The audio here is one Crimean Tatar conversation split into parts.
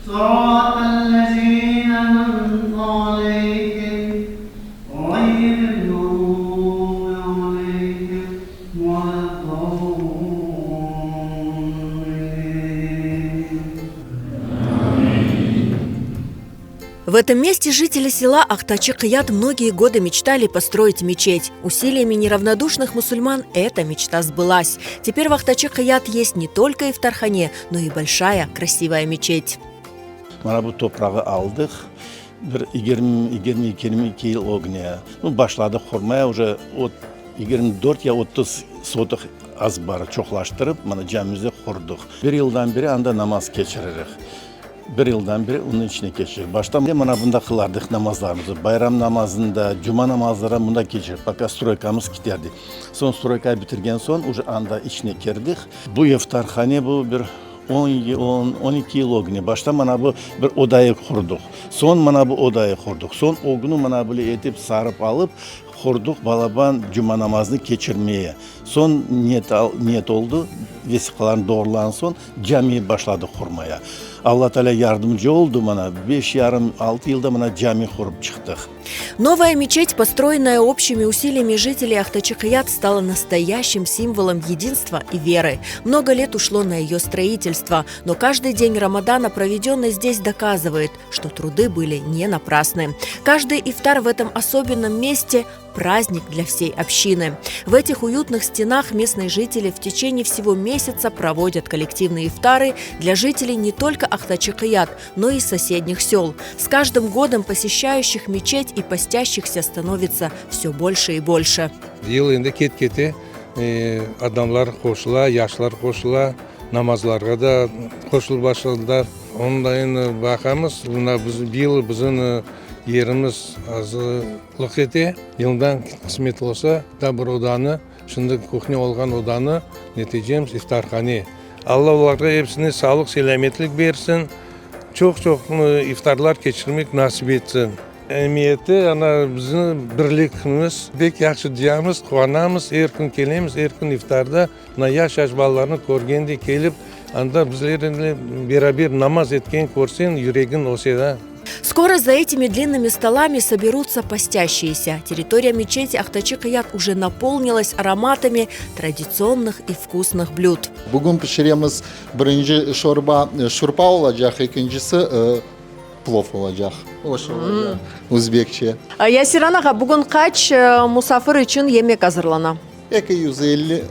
В этом месте жители села Ахтачи-Кыят многие годы мечтали построить мечеть. Усилиями неравнодушных мусульман эта мечта сбылась. Теперь в Ахтачи-Кыят есть не только ифтархане, но и большая красивая мечеть. Mana bu toprağı aldıq, bir 20, 22 yıl ögüne. Nu, başladıq qurmaya, uje 24 ya 30 sotıq azbar çoqlaştırıp, mana camimizni qurdıq. Bir yıldan beri anda namaz keçiririk. Bir yıldan beri onıñ içine keçirik. Başta mana bunda qılardıq namazlarımıznı. Bayram namazında, cuma namazları mında keçirik, пока stroykamız kiterdi. Soñ stroyka bitirgen soñ, uje anda içine kirdik. Bu iftarhane bu bir 10, 10, 12 yıl ögüne. Başta mana bu bir odayı qurdıq. Soñ mana bu odayı qurdıq. Soñ ögüni mana böyle etip sarıp alıp qurdıq balaban cuma namazını keçirmeye. Soñ niyet, niyet oldı, vesiqalarnı doğrulağan soñ cami başladıq qurmaya. Alla Teala yardımcı oldı mana, 5,5, 6 yılda mana cami qurıp çıqtıq. Новая мечеть, построенная общими усилиями жителей Ахтачи-Кыят, стала настоящим символом единства и веры. Много лет ушло на ее строительство, но каждый день Рамадана, проведенный здесь, доказывает, что труды были не напрасны. Каждый ифтар в этом особенном месте – праздник для всей общины. В этих уютных стенах местные жители в течение всего месяца проводят коллективные ифтары для жителей не только Ахтачи-Кыят, но и соседних сел. С каждым годом посещающих мечеть и постящихся становится все больше и больше. Yıl endi ket-kete adamlar qoşula, yaşlar qoşula, namazlarğa da qoşulıp başladılar. Onı da endi baqamız, mına biz yıl bizim yerimiz azlıq ete. Yıldan qısmet olsa, da bir odanı, şimdi kuhnya olğan odanı netecemiz iftarhane. Alla olarğa episine sağlıq, selâmetlik bersin, çoq-çoq iftarlar keçirmek nasip etsin. Emiyeti, ana bizim birligimiz, pek yahşı duyamız, quvanamız, er kün kelemiz, er kün iftarda mına yaş-yaş balalarnı körgende kelip, anda bizlernen beraber namaz etken körseñ, yüregiñ öse da. Скоро за этими длинными столами соберутся постящиеся. Территория мечети Ахтачи-Кыят уже наполнилась ароматами традиционных и вкусных блюд. Bugün pişiremiz birinci şorba, şurpa olacaq, ekincisi plov olacaq. Oş olacaq, özbekçe. Yasiran ağa, bugün qaç musafir içün yemek azırlana? 250,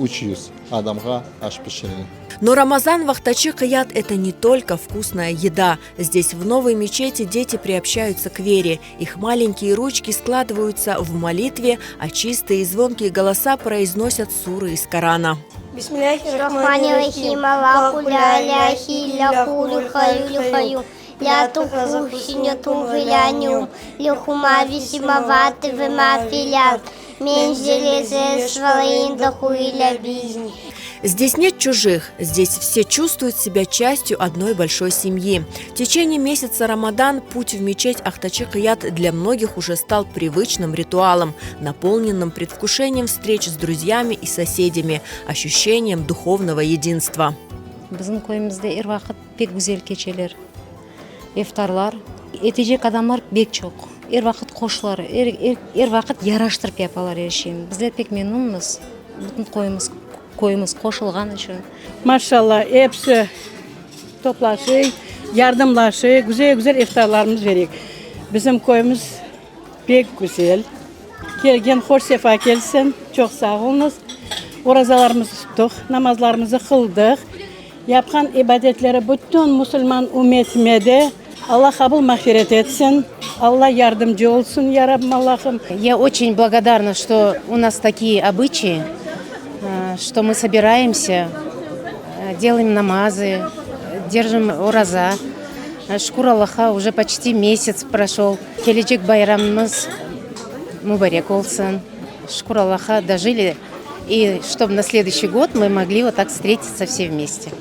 300 adamğa aş pişirile. Но Рамазан в Ахтачи-Кыят – это не только вкусная еда. Здесь, в новой мечети, дети приобщаются к вере. Их маленькие ручки складываются в молитве, а чистые и звонкие голоса произносят суры из Корана. بسم الله الرحمن الرحيم. الله لا إله إلا هو الحي القيوم. لا تأخذه سنة ولا نوم. له ما في السماوات وما في الأرض. من ذا الذي يشفع عنده إلا بإذنه. Здесь нет чужих, здесь все чувствуют себя частью одной большой семьи. В течение месяца Рамадан путь в мечеть Ахтачи-Кыят для многих уже стал привычным ритуалом, наполненным предвкушением встреч с друзьями и соседями, ощущением духовного единства. Bizim köyümizde er vaqıt pek güzel keçeler iftarlar. Etecek adamlar pek çoq. Er vaqıt qoşular, er, er, er vaqıt yaraştırıp yapalar er şeyni. Bizler pek memnunmız. Bütün köyümiz, köyümiz qoşulğan içün. Maşallah, episi toplaşıp, yardımlaşıp, güzel güzel iftarlarımız berek. Bizim köyümiz pek güzel. Kelgen hoş sefa kelsin. Çoq sağ oluñız. Orazalarımızı tuttıq, namazlarımızı qıldıq. Yapqan ibadetleri bütün musulman ümmetime de Alla qabul mağfiret etsin. Alla yardımcı olsun, ya Rabbim Allahım. Я очень благодарна, что у нас такие обычаи, что мы собираемся, делаем намазы, держим ураза. Şükür Allahqa, уже почти месяц прошел. Kelecek bayramımız mubarek olsun. Şükür Allahqa, дожили. И чтобы на следующий год мы могли вот так встретиться все вместе.